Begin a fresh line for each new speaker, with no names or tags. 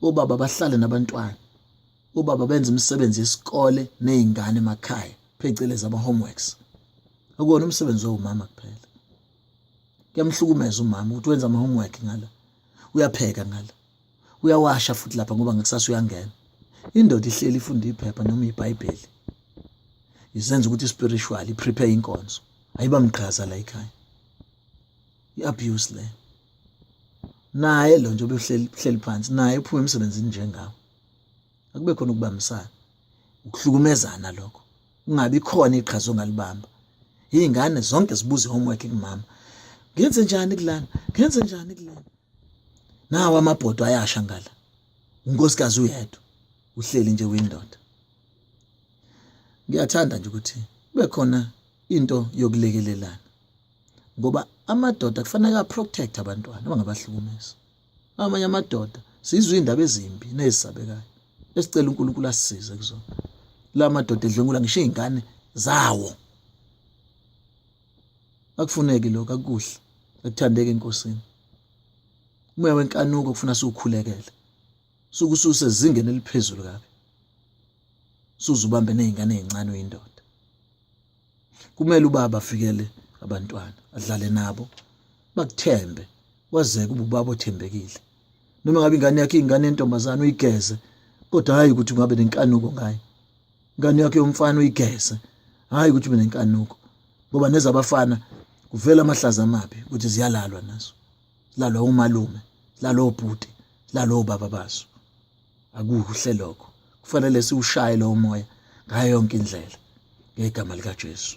Obaba bahlale nabantwana. Obaba benza imisebenzi yesikole nezingane emakhaya, phecelezi ama-homeworks. Akuwona umsebenzi womama kuphela. Kuyamhlukumeza umama ukuthi wenza ama-homework ngala, uyapheka ngala, uyawasha futhi lapha ngoba ngekusasa uyangena. Indoda ihleli ifunda iphepha noma iBhayibheli. Izenza ukuthi spiritual, iprepare inkonzo. Ayibamqhaza la ekhaya. I-abuse le. Naye lo nje obehleli hleli phansi naye uphuma emsebenzini njengawe. Akube khona ukubambisana. Ukuhlukumezana lokho. Kungabi khona iqhaza ongalibamba. Izingane zonke zibuza homework kumama. Ngenze njani kulana? Ngenze njani kulena? Nawo amabhodo ayasha ngala. Unkosikazi uyedwa. Uhleli nje uyindoda. Ngiyathanda nje ukuthi kube khona into yokulekelelana. Ngoba amadoda kufanele aprotect abantwana abangabahlukumezi. Amanye amadoda sizwe indaba ezimbi nezisabekayo esicela uNkulunkulu asisize kuzona. La madoda edlwengula ngisho izingane zawo. Akufuneki lokho, akukuhle, akuthandeki eNkosini. Umoya wenkanuko kufuna siwukhulekele. Suke ususezingeni eliphezulu kabi. Suzubambe nezingane ezincane uyindoda. Kumele ubaba afikele abantwana, adlale nabo, bakuthembe, wazeke ube ubaba othembekile. Noma ngabe ingane yakhe ingane yentombazane uyigeze, kodwa hhayi ukuthi ungabe nenkanuko ngayo. Ingane yakhe yomfana uyigeze, hhayi ukuthi ube nenkanuko. Ngoba nezabafana kuvela amahlaza amabi ukuthi ziyalalwa nazo. Zilalwa umalume, zilalwa obhuti, zilalwa obaba bazo. Akukuhle lokho. Kufanele siwushaye lowo moya ngayo yonke indlela ngegama likaJesu.